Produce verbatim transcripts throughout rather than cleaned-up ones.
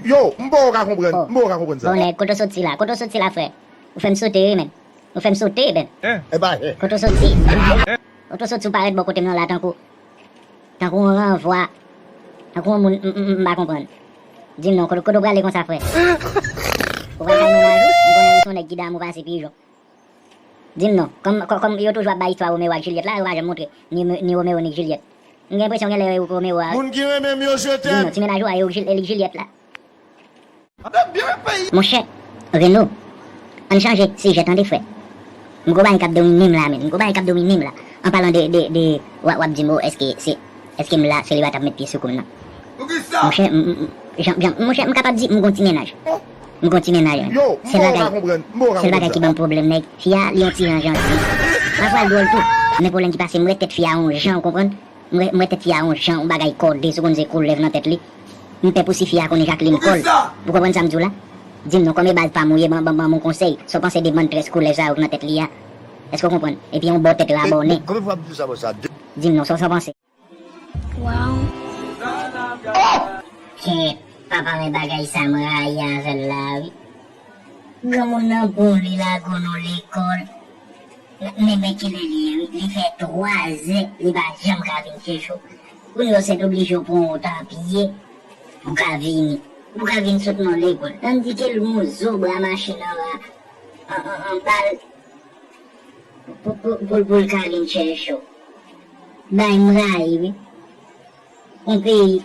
Yo, m poko ka konprann, m poko ka konprann sa. Bon, nèg, kote w soti la? Kote w soti la, frè? Ou fè m sote, wi, menn. Ou fè m sote, menn. Kote w soti? Kote w soti, ou parèt bò kote m nan la tankou, tankou yon ranvwa, tankou yon moun m, m, m pa konprann. Di m non, kote, kote w prale konsa, frè? Ou pral kay mennaj ou? M konnen ou se yon nèg ki damou pase pijon. Di m non, kòm, kò-, kòm yo toujou ap bay istwa Romeo ak Juliet la, yo pa janm montre ni, ni Romeo ni Juliet. M gen enpresyon genlè e ou k Romeo a. Moun ki renmen m yo, je t'aime. Di m non, ti mennaj ou a e ou k Jil-, e li k Juliet la. Monchè, Reno, ann chanje sijè tande, frè. M gon bagay k ap domine m la, menn. M gon bagay k ap domine m la. An palan de, de, de, w ap, w ap di m, o, èske se, èske m la, selibatè ap met pye sou kou m nan? Monchè, m, m, m, jan, jan, monchè, m kapab di, m gon ti mennaj. M gon ti mennaj, menn. Sèl bagay, sèl bagay ki ban m pwoblèm, nèg, fi a, li yon ti jan janti. Sa pral dwòl tou. Men pwoblèm ki pase, m wè tèt fi a yon jan, ou konprann? M wè, m wè tèt fi a yon jan, yon bagay kòde, si w konn se koulèv nan tèt li. M pè pou si fi a konnen Jacqueline kò l. Ou konprann sa m di w la? Di m non, kòm e baz pa m ou ye, ban, ban, ban m yon konsèy. Sa w panse de bann très koulèv sa yo k nan tèt li a? Èske w konprann? Epi yon bò tèt rabòne. Di m non, sa w, sa w panse? Wow. Kèt, papa, men bagay sa m rayi avè l la, wi. Granmoun nan bon, li lage w nan lekòl. Men, men kilè li ye, wi. Li fè twa zè, li pa janm ka vin chèche w. Kounye a w sètoblije w pran w tanpye pou w ka vini. Pou w ka vin sot nan lekòl. Tandike l gon zo bra mache nan, an, an, anba l pou, pou, pou, pou l ka vin chèche w. Bay m rayi, wi. Yon peyi,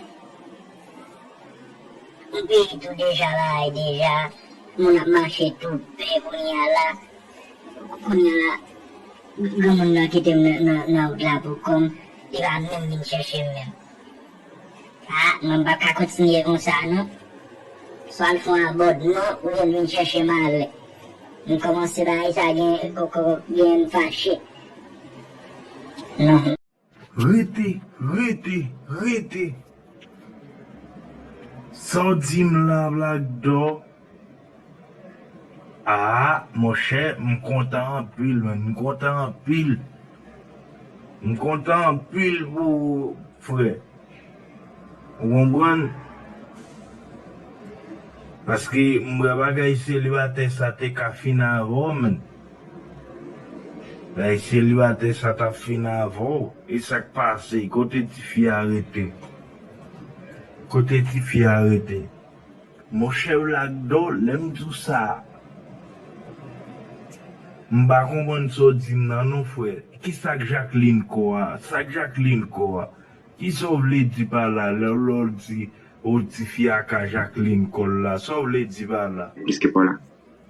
yon peyi tou deja la, deja, moun ap mache tou pè kounye a la. Kounye a la, granmoun nan kite m nan, nan, nan wout la pou kò m, li pa menm vin chèche m menm. A, mwen m p ap ka kontinye konsa non. Swa l fè yon abòdman oubyen l vin chèche m alè. M kòmanse bagay sa gen, ko, ko, gen m fache. Non. Rete, rete, rete. Sa w di m la, Black Dog? A, monchè, m kontan anpil, menn. M kontan anpil. M kontan anpil pou ou, frè. Ou konprann? Paske m wè bagay selibatè sa te ka fin avè w, menn. Bagay selibatè sa t ap fin avè w. E sa k pase? Kote tifi a rete? Kote tifi a rete? Monchè Black Dog, lè m di w sa, m pa konprann sa w di m nan non, frè. Kisa k Jacqueline kò a? Sa k Jacqueline kò a? Kisa w vle di pa la, lè, lè w di, o, tifi a ka Jacqueline kò l la? Sa w vle di pa la?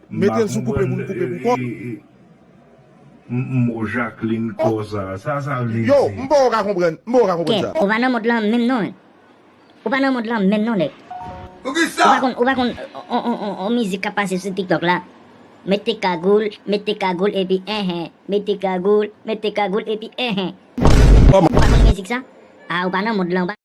Mete l sou koupe pou n koupe pou kò. M, m, o, Jacqueline kò sa, sa, sa vle di? Yo, m poko ka konprann, m poko ka konprann sa. Ou pa nan mond lan menm non. Ou pa nan mond lan menm non, nèg. Ou pa konn, ou pa konn, on, on, on, on mizik k ap pase sou TikTok la. Mete kagoul, mete kagoul epi enhen. Mete kagoul, mete kagoul epi enhen. Ou pa konn mizik sa? A, ou pa nan mond lan, ou pa